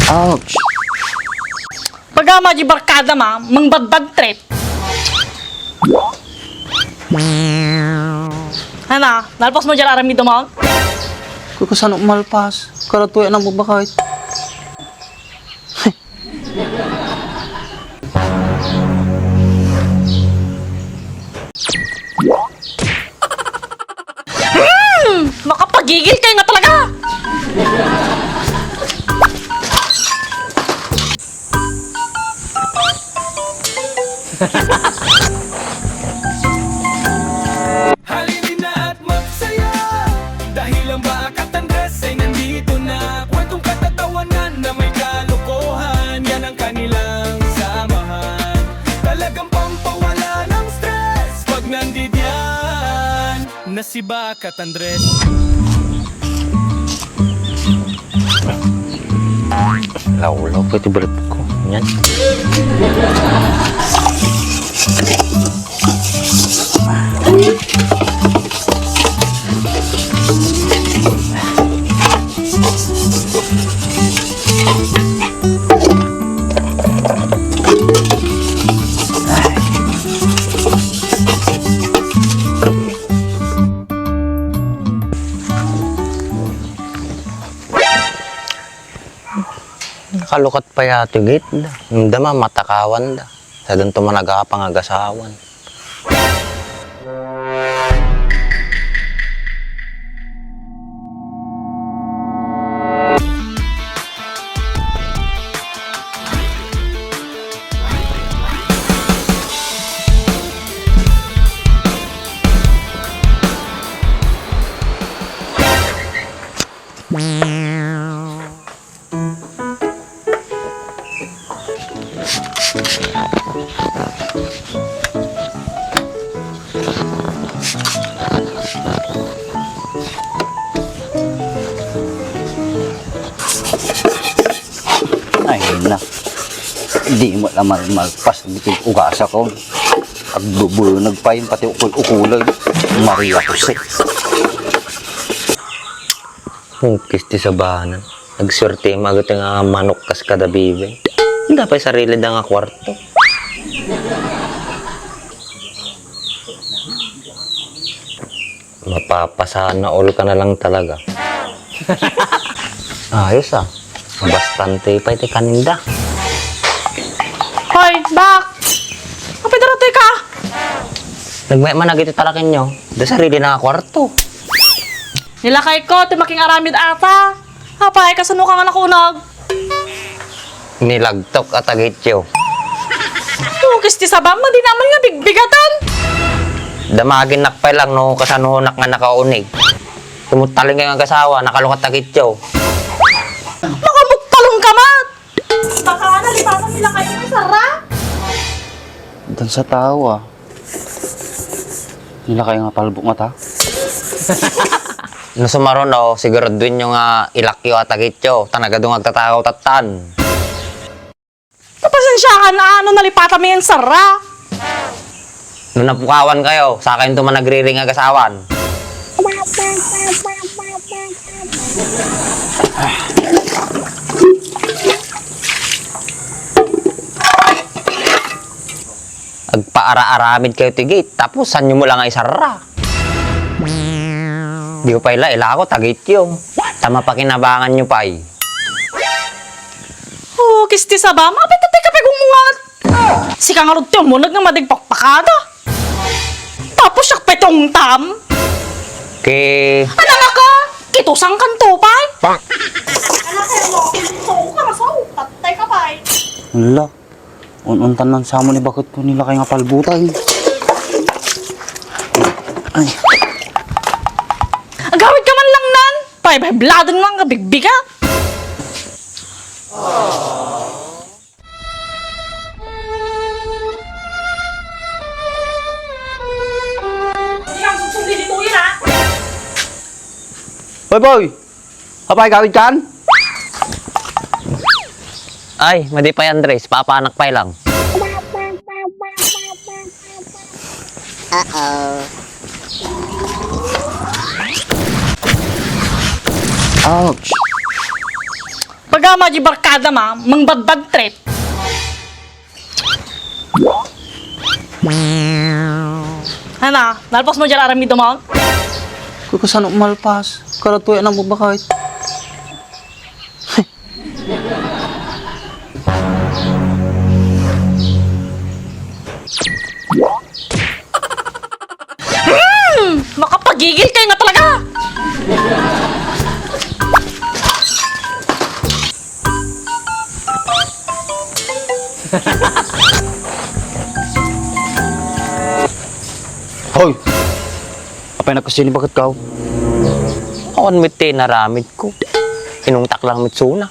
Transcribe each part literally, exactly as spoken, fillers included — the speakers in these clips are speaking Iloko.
Ouch! Pagama di barkada ma, mangbadbad trip. Ana, nalpas mo dyan aramid mo? Kung kasano malpas, karatuya na mo bakit? Hmm! Makapagigil kayo nga talaga! Halina at magsaya dahil ang Bakat Andres ay nandito na. Kwentong katatawanan na may kalokohan, yan ang kanilang samahan. Talagang pampawala ng stress pag nandidiyan na si Bakat Andres. Lawlaw pa iti balat ko. Yan. Nakalukat pay a ti gitda. Dama, matakawanda. Sadunto man agapang agasawan. Ay, na. Di mo la mal-, malpas ditoy ugasak ko. Agbubunag pay pati ukul-ukulay. Maria Jose. Hukis ti sabana. Agsuerte met nga manok kas kada bibi. Adda pay sarilida nga kuarto. Mapapasana all ka na lang talaga. Ayos, ah. Bastante pay ti kaninda. Hoy, Bak! Apay ditoy ka? Nagmayat man dagiti talakenyo. Adda sarilida nga kuarto. Nilakayko ti makiaramid ata. Apay, kasano ka nga nakunag? Nilagtok a tagityo. Hukis ti sabam, madi naman nga bigbigatan. Damagennak pay lang no kasanonak nga nakaunig. Tumuttalon kayo nga agasawa, nakalukat tagityo. Makabuktalon ka met! Baka nalipatan nila kayo ng sara? Dan sa tao, ah. Nilakay nga palbok nga ta. No sumaruno, siguraduenyo nga ilakyo a tagityo, ta nagadu nga agtatakaw tattan. Pasensiakan a, no nalipatan mi nga sara. No napukawan kayo, sakayonto man nagriring agasawan. Agpaara-aramid kayo ti gate, tapos saanyo met la nga isara? Diyo pay la ilako ta gate yo. Ta mapakinabanganyo pay. Hukis ti sabam, apay tatay ka pay gumungat? Sika ngarud ti umuneg nga madi agpakpakada. Tapos siak pay ti ungtam. Ke- Anam a ka? Kitusan kanto pay. Anak, kaya mo, kitusan ka, masaw. Tatay ka pay. Ala. Un-untan man sa mo ni bakit ko nilakay nga palbutay. Ay. Agawid ka man lang nan. Paibaybladen lang nga bigbiga. Ikaw, suksukli dito yun, ha? Hoy, boy! Apay, gawid kan? Ay, madi pay, Andres. Papanak pay lang. Uh-oh. Ouch! Pag Kama di barkada ma, mangbadbad trip. Ana, nalpas mo dyan aramid mo? Kukusano malpas? Karatuy anang babakit. Hmm, makapagigil kayo nga talaga! Hoy! Apay nagkasini bakit ka? Awan met ti naramid ko. Inungtak lang met suna.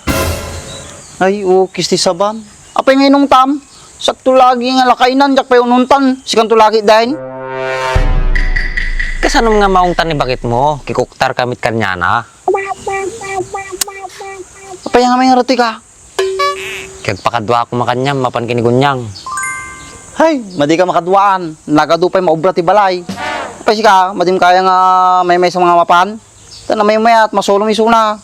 Ay, ukis ti sabam. Apay nga inungtam? Sakto lagi nga lakaynan, diak pay ununtan. Sikanto lagi dain. Kasanom nga maungtan ni bakit mo? Kikuktar ka met kaniana. Apay nga may ngarati ka? Kagpakadua ko makaniam, mapan kiniguniang. Hay, madi ka makaduaan. Nagadu pay maubra ti balay. Apay sika, madim kaya nga may may sa mga mapan? Tana may mayat, masulong isuna.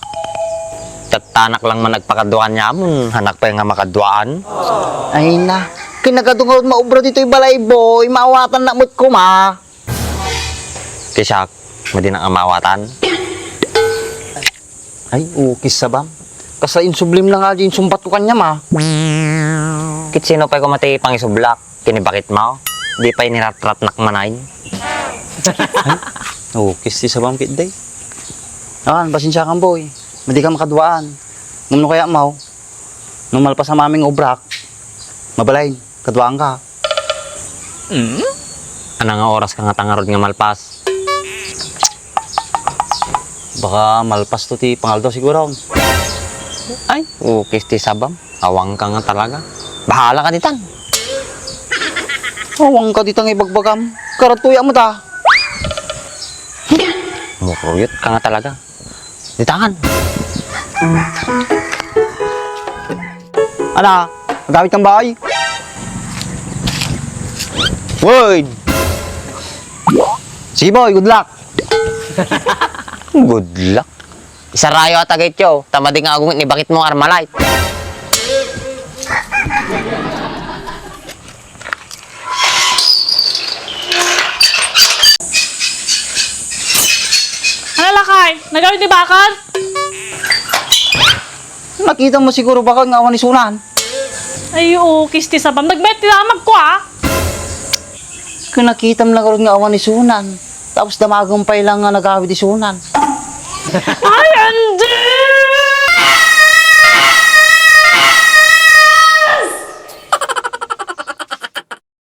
Tattanak lang man agpakaduaan niamon, hanak pay nga makaduaan. Ay na, kinagadu nga maubra ditoy balay, boy, maawatan na met kuma. Ti siak, madi nga maawatan. Ay, ukis sabam. Kasla insublim na nga di insumbat ko kaniam, ah. Kit sino pay kuma ti pangisublak? Kinibakit mo? Di pay niratratnak manay. Ay, ukis ti sabam kit day. Awan, pasensia kan, boy. Madi ka makaduaan. Ngem no kaya mo, no malpas a maming obrak, mabalay, kaduaan ka. Hmm? Ana nga oras ka nga tangarod nga malpas? Baka malpas to ti pangaldaw siguro. Ay, ukis ti sabam. Awang ka nga talaga. Bahala ka ditan. Awang ka ditan nga ibagbagam. Karatuya mo ta. Muruyot ka nga talaga. Ditangan. Ana, agawid kang bahay? Word! Sige, boy, good luck. Good luck. Isarayo a tagaytyo, ta madi nga agungit ni bakit mo Armalite. Ano, lakay? Nagawid ni bakal? Nakita mo siguro bakal nga awan ni Sunan. Ay, oo, kisti sabam. Nagbayat ti damag ko, ah. Kung nakitam na garud nga awan ni Sunan, tapos damagem pay lang nga nagawid ni Sunan. Ay, hindi!